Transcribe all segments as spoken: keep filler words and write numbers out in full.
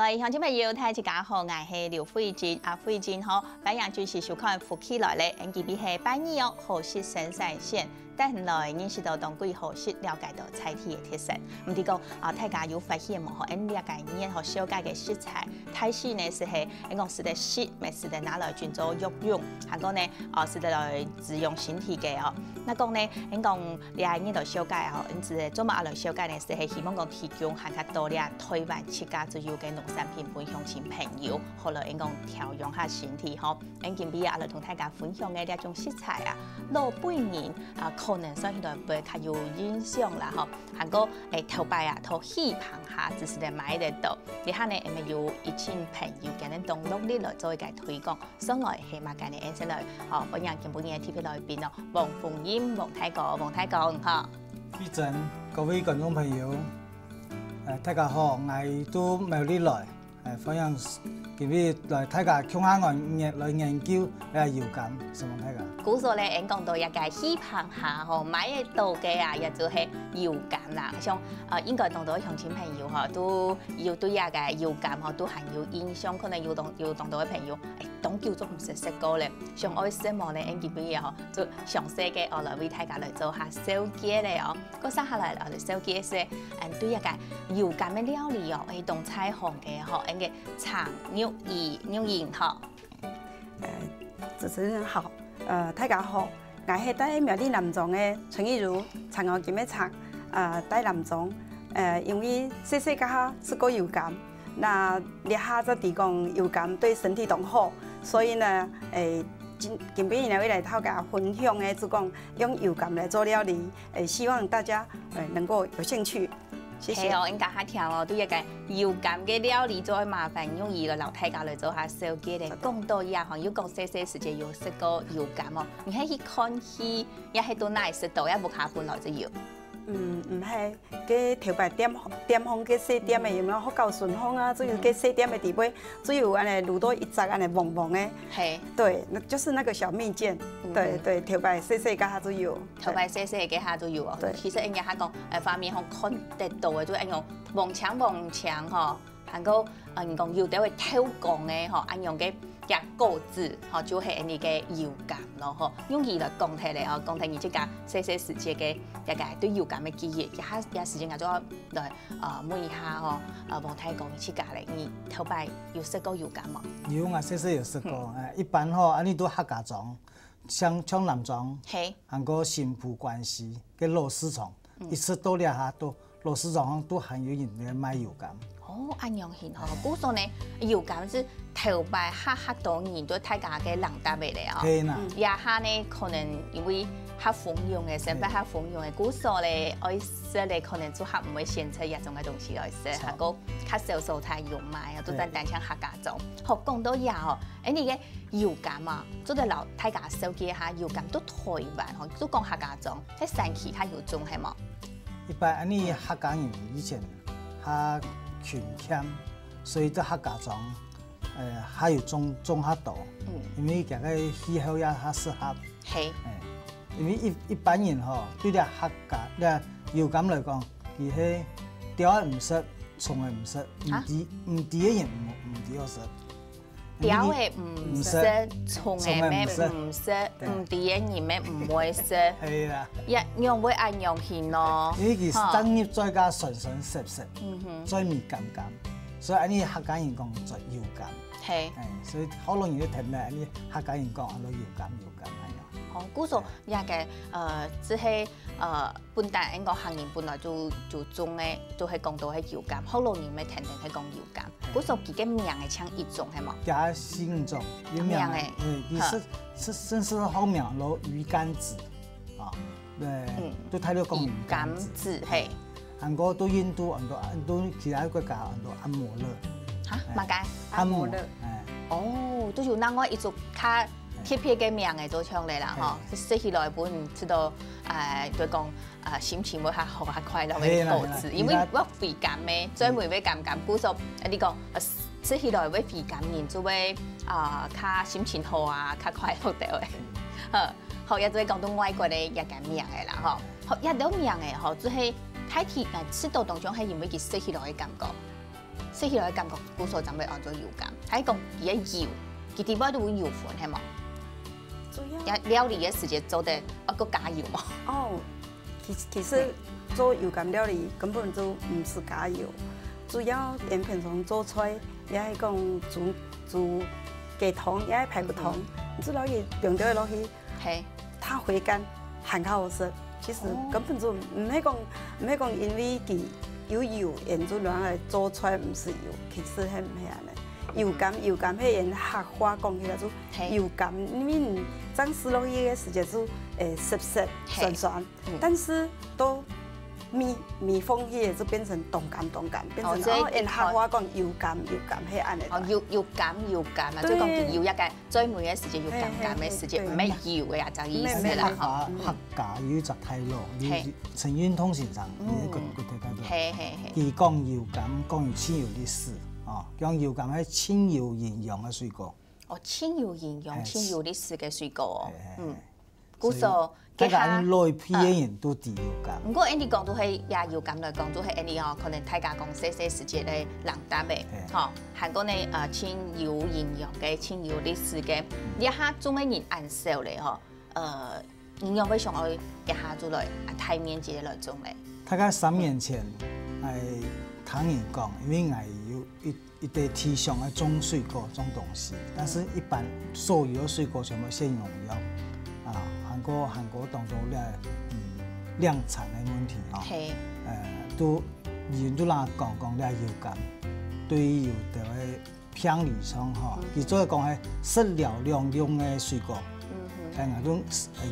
各位鄉親朋友，大家好，𠊎係劉慧珍，阿慧珍吼，歡迎準時收看《福氣來了》，今晡日係拜二哦，好食生產線，帶你來認識到當地好食，了解到在地个特色。毋知講啊，大家有發現無？吼，𠊎這個月吼紹介个食材，大體呢係係，𠊎講使得食，乜使得拿來準做藥用，還過呢，哦，使得來滋養身體个哦。那講呢，𠊎講 這下日來紹介吼，因此做麼个來紹介呢？係希望講提供還較多這台灣自家自有个農產品分鄉親朋友，好來𠊎講調養下身體吼。𠊎今晡日啊來同大家分享个這種食材啊，老輩人啊可能算起來會較有印象啦吼。還過誒頭擺啊，到戲棚下只係來買得到，這下呢，𠊎有一群朋友今日當落力來做一個推廣， 上來係麼个呢？𠊎先來，吼，歡迎今晡日个特別來賓哦，黃鳳英，黃大哥，黃大哥，你好。慧珍，各位觀眾朋友，呃，大家好，𠊎都苗栗來，呃，歡迎今日來大家共下來研，來研究，呃，油柑，承蒙大家。故所呢，𠊎講到這個戲棚下吼，買得到个啊，也就係油柑啦。像，呃，應該當多鄉親朋友吼，都有對這個油柑吼，都還有印象，可能有當，有當多个朋友，誒， 當久都毋識食過咧，想愛食無咧，𠊎今晡日吼，就詳細个哦來為大家來做下紹介咧哦。過接下來哦，紹介係，嗯，對這個油柑个料理哦，誒，當在行个吼，𠊎个長玉怡，玉英吼。呃，主持人好，呃，大家好， 𠊎係在苗栗南庄个陳玉如，長榮金个長，呃，在南庄，呃，因為細細个下食過油柑，那這下就知講油柑對身體當好，所以呢，誒，今，今晡日呢，會來同大家分享个，就講用油柑來做料理，誒，希望大家，呃，能夠有興趣。 謝謝。係哦，應該較聽哦，對這個油柑个料理，做麻煩玉怡來摎大家來做下紹介咧。講到這吼，又講細細時節有食過油柑哦，你係去看戲，也係到哪食到，也屋下本來就有。嗯，毋係，該頭擺店，店項个細店个，有無學校脣項啊？就有个細店个底背，就有恁呢滷到一隻恁呢黃黃个。係。對，那就是那個小蜜餞。嗯。對，對，頭擺細細个下就有。 頭擺細細个下就有哦。對。其實人家還講，呃，畫面項看得到个，就恁樣黃青黃青吼，還過，呃，人講有兜會透光个吼，恁樣个這果子吼，就係𠊎个油柑咯吼。用佢來講起來吼，講起你自家細細時節个這個對油柑个記憶，這下這時間𠊎就來，呃，問一下吼，呃，黃大哥你自家咧，你頭擺有食過油柑無？有，𠊎細細有食過，嗯。呃，一般吼，恁呢都客家庄。 像，像南庄，係。還過新埔關西个老市場，嗯。一直到這下都，老市場上都還有人來賣油柑。哦，恁樣形吼，故所呢，油柑係頭擺較，較多人對大家个冷淡个咧哦。係啦。嗯。這下呢，可能因為較豐富个，生活較豐富个，故所咧，愛食咧，可能就較毋會選擇這種个東西來食，著。還過較少所在有賣啊，都單單像客家庄。好，講到這哦，哎，你个 油柑啊，做得摎大家紹介一下，油柑在台灣吼，就講客家庄，在山區較有種係無？一般恁呢客家人以前較勤儉，所以在客家庄，呃，較有種，種較多。嗯。因為這個氣候也較適合。係。哎，因為一，一般人吼，對這客家，這油柑來講，佢係鳥仔毋食，蟲仔毋食，毋知，啊？毋知个人毋，毋知好食。 鳥仔毋食，蟲仔乜毋食，毋知个人乜毋會食。係啦。也仰會恁樣形咯？因為佢當日嘴角酸酸澀澀，嗯哼。嘴尾甘甘，所以恁呢客家人講做油柑。係。哎，所以好多人就聽到恁呢客家人講安到油柑油柑恁樣。哦，故所這個呃，這係呃， 本來應該客人本來就，就種个，就係講到係油柑，福佬人乜天天係講油柑。故所佢个名仔像一種係無？加四五種，有名个。名仔。嗯，佢係，係，甚至學名落魚乾子，啊，對，嗯。都大陸講魚乾子。魚乾子，係。還過到印度，很多，很多其他國家，很多阿摩勒。哈？哎。麼个？阿摩勒。阿摩，哎。哦，都有另外一種，佢 特別个名仔做出來啦，吼，係。食起來本知道，呃，就講，呃，心情會較好、較快樂个果子，係啦，係啦。因為會回甘个，嘴尾會甘甘，故所，呃，你講，呃，食起來會回甘，人就會，啊，較心情好啊，較快樂个。好，好，也就係講到外國个一個名仔啦，吼。好，一個名仔吼，就係大體，呃，食到當中係因為佢食起來个感覺。食起來感覺故所正會安做油柑，還係講佢个油，佢底背都有油分，係無？主要也料理个時節做得愛過加油無？哦，其其實做油柑料理根本就毋使加油，主要𠊎平常做菜，也係講煮煮雞湯，也係排骨湯，你就落去放兜落去，係，它回甘，還較好食。其實根本就毋係講毋係講因為佢有油，𠊎就拿來做菜毋使油，其實係毋係恁樣。油柑油柑係𠊎客話講起來就係油柑，因為你正食落去个時節就誒澀澀酸酸，但是到味味風去就變成當甘當甘，變成哦，𠊎客話講油柑油柑係恁樣。哦，有有柑有柑啊，就講佢有一個 最尾个時節有感感个時節，毋係油个啊，這意思啦吼。客客家有一隻大老，陳運通先生，佢个佢个代表，係係係，佢講油柑，講有盡有歷史哦，講油柑係盡有營養个水果。哦，盡有營養、盡有歷史个水果哦，嗯，故所大家老一輩个人都知油柑。毋過，恁樣講都係也油柑來講，都係恁樣哦，可能大家講細細時節个冷淡个，吼。 還過呢，呃，盡有營養个、盡有歷史个，這下種个人恁少咧吼，呃，你仰會想愛這下就來啊大面積來種咧？大概三年前，𠊎聽人講，因為𠊎有一一垤地想愛種水果、種東西，但是一般所有个水果全部現用用啊，還過還過當多个嗯量產个問題吼，係，呃，都人都啦講講這油柑，對於有兜个 病理上吼，佢做講係食療兩用个水果，嗯哼，𠊎就呃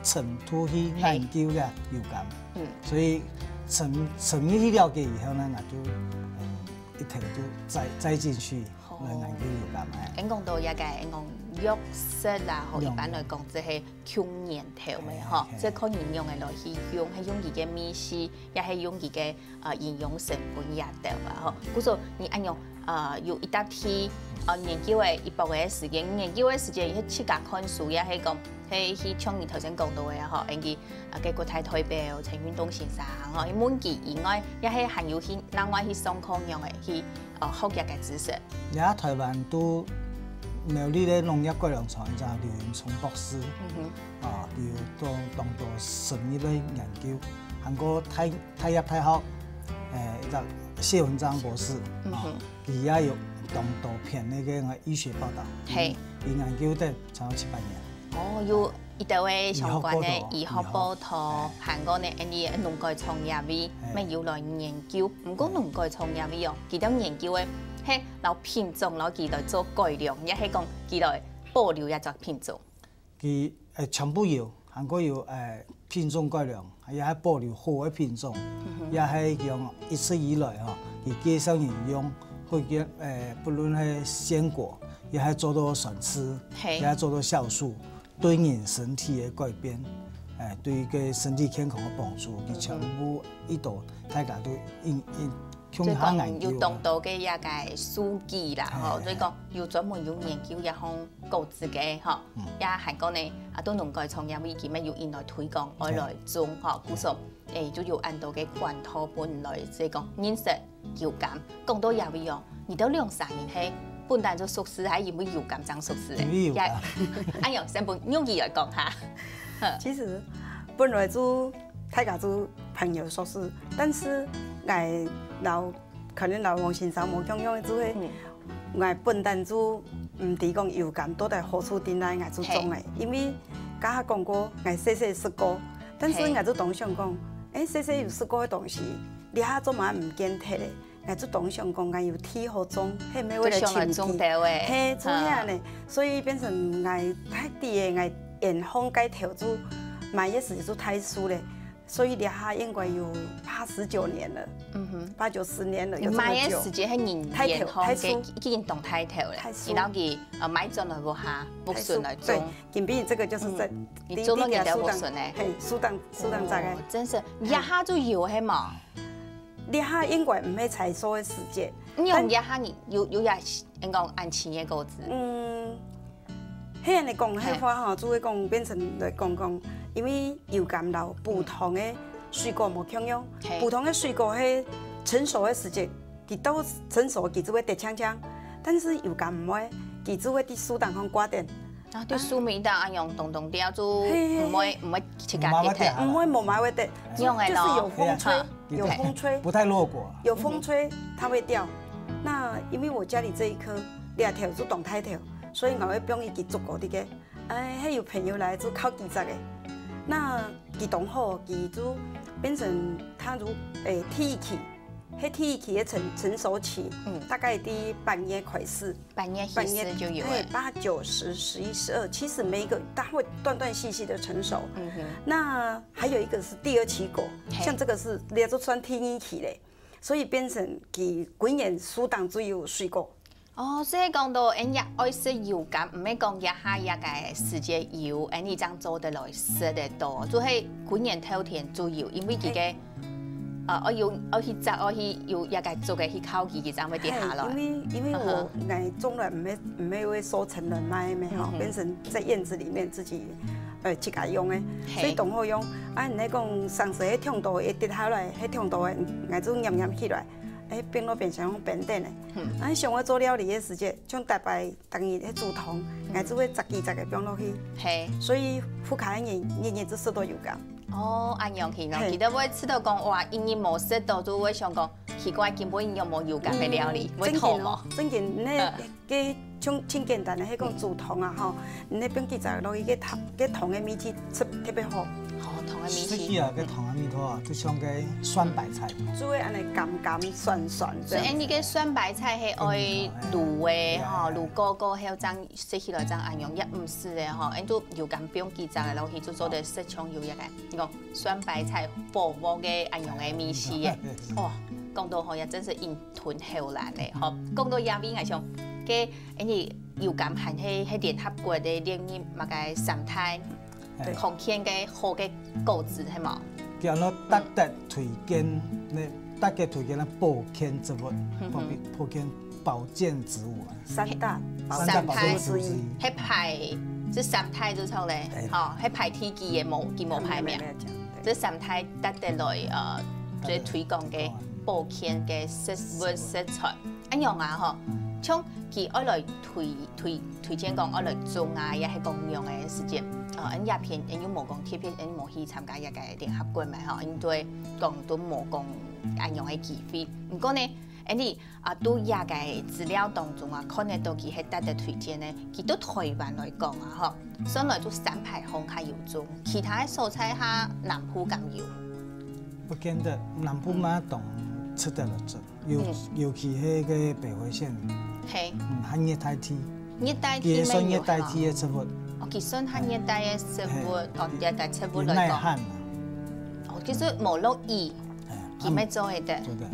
深度去研究了油柑，嗯，所以深深入去了解以後呢，𠊎就嗯一頭就栽栽進去來研究油柑哎。恁講到這個，恁講藥食啦，吼，一般來講，這係 共源頭个吼，係，係，這看人用个來去用，係用佢个味緒，也係用佢个呃營養成分也兜啊吼。故所你恁樣呃有一搭去呃研究个一百个時間，研究个時間，係自家看書，也係講，係去像你頭先講到个吼，恁樣啊，个國大代表陳運東先生吼，去問佢以外，也係還有去另外去上課樣个去 哦，好个个知識。這下台灣都苗栗个農業改良場一隻劉雲聰博士，啊，佢有做當多深入个研究，還過大大葉大學，誒，一隻謝文章博士，啊，佢也有當多篇个个醫學報導，係，佢研究得超過七八年。哦，有 一兜个相關个醫學報導，還過呢，恁樣農改場也會，乜有來研究。毋過農改場也會哦，佢兜研究个係摎品種摎佢來做改良，也係講佢來保留這隻品種。佢誒全部有，還過有誒品種改良，也係保留好个品種，也係用一直以來吼，佢介紹人用，或者誒不論係鮮果，也係做到酸醋，也係做到酵素。 對人身體个改變，誒，對个身體健康个幫助，佢全部一到大家都應應共下研究。有當多个這個書籍啦，吼，所以講有專門有研究這項果子个吼，也還過呢，啊，都農改場也會佢乜有引來推廣，愛來種吼，故所 誒，就有恁多个管道分來，所以講認識油柑。講到這位哦，你兜兩儕人係本來就熟識，還因為油柑正熟識个？因為油柑。哎喲，先分玉兒來講下。其實本來就大家就朋友熟識，但是𠊎摎可能摎王先生無共樣，就係𠊎本來就毋知講油柑到底好處在哪，𠊎就種个，因為剛剛講過，𠊎細細食過，但是𠊎就當想講， 誒，細細有食過个東西，這下做麼毋見忒咧？𠊎就當想講，𠊎有地好種，係毋係為了尋地？係，種下呢，所以變成𠊎大抵个𠊎沿海該頭就買个時節就大樹咧，所以這下應該有八十九年了，嗯哼，八九十年了，有這麼久。你買个時節，係人沿海个，已經當大頭咧，你摎佢呃買轉來屋下，屋脣來種。對，今晡日這個就是在 你做麼个都無順呢？嘿，樹頂樹頂摘个。真是，這下就有係無？這下應該毋係採收个時節。你用這下你有有也應該恁青个果子。嗯，係恁樣講，係話吼，就會講變成來講講，因為油柑摎普通个水果無共樣，普通个水果係成熟个時節佢到成熟佢就會跌青青，但是油柑毋會，佢就會在樹頂項掛等。啊，對，樹尾搭恁樣動動掉，就嘿嘿嘿毋會毋會自家慢慢跌下。掉下來。毋會無麼會跌，用的咯就是有風吹，嘿有風吹，不太落果啊。有風吹它會掉。那因為我家裡這一棵，這條就當大條，所以我會放一支竹篙在該。哎，還有朋友來就靠幾隻个。那佢當好，佢就變成他如誒第一期，係第一期的成成熟期，嗯大概第八月開始，半夜半夜其實就有了。哎八九十十一十二，其實每一個它會斷斷續續的成熟。嗯哼，那還有一個是第二期果，嘿像這個是這就算第二期嘞，所以變成佢歸年樹頂就有水果。哦，所以講到，人家愛食油柑，毋係講這下這個時節有，人你正做得來食得到，就係今年透天就有，因為佢个，呃，愛有愛去摘，愛去有這個竹个去靠佢，佢正會跌下來。嘿因為因為我嗯𠊎從來毋係毋係會收成來賣咩吼嗯哼變成在院子裡面自己呃自家用誒，嘿所以當好用。啊，你講上時迄長度會跌下來，迄長度誒，𠊎就拈拈起來，誒，冰落冰箱用冰等誒。嗯啊，像我做料理个時節，像逐擺逐日迄煮湯，𠊎就會摘幾摘个放落去，嘿，所以屋下个人日日就食到有感。哦，恁樣去咯，嘿佢都會試到講，哇，一日無食到，就會想講，奇怪，今晡日有無油柑个料理，會真痛無緊哦？，真緊，那嗯个像真簡單的，迄个煮湯啊吼，你那冰幾摘落去，个湯个湯个味緒特特別好。哦，湯个味緒。食起來个湯个味道啊，就像个酸白菜。就會安尼甘甘酸酸這樣。所以，你个酸白菜係愛滷个吼，滷過過後正食起來正恁樣，也毋係个吼，恁就油柑冰幾摘个落去，就做得食像有一个，你講酸白菜火鍋个恁樣个味緒个。哦，講到吼，也真是吞口難咧，吼。講到這位，𠊎想，个，因為油柑還係係聯合國个列入麼个生態哎空間个好个果子，係無？叫做值得推薦，那值得推薦的保健植物，嗯哼保健保健植物啊。三大宝三大保健之一植物之一。係排，係三大就錯咧哎，吼，係排第幾个無，佢無排名沒有。沒有講對這三大值得來呃，最推廣个保健个食物食材。恁樣啊吼，像佢愛來推推推薦講愛來種啊，也係講用个時節，呃，恁這片恁又無講特別，恁無去參加一个聯合國嘛吼，因為講都無講恁樣个機會。毋過呢，恁你啊，都這个資料當中啊，看得到佢係值得推薦呢，佢對台灣來講啊吼，算來做三排鄉下有種，其他个所在下南部敢有？不見得，南部嘛當值得來種，尤嗯尤其迄个北回線，嘿，嗯，還熱帶地，熱帶地也算乜有熱帶地的植物，哦，佢算較熱帶个植物，嘿哦，熱帶植物也來講，耐旱啊。哦，其實無落雨，哎，佢乜做得得。做得。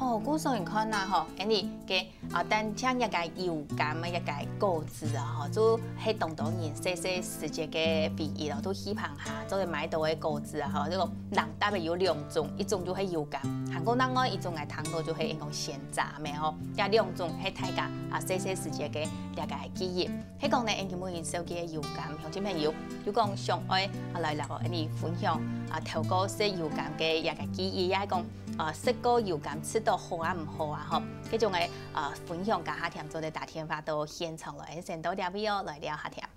吼，故所你看呐吼，恁你个啊，但像一个油柑啊，一个果子啊，吼，就係當多人細細時節个回憶咯，都希望下做得買到个果子啊，吼，這个人搭个有兩種，一種就係油柑，還過另外一種來談到就係講鮮榨咩吼，這兩種係大家啊細細時節个這个記憶。係講呢，𠊎今晡日紹介个油柑，鄉親朋友，如果想愛啊來摎𠊎分享啊，透過食油柑个這个記憶，也係講啊食過油柑食到好啊毋好啊吼，這種个 呃，分享个下添做得打電話到現場來，先到這位哦，來尞下添。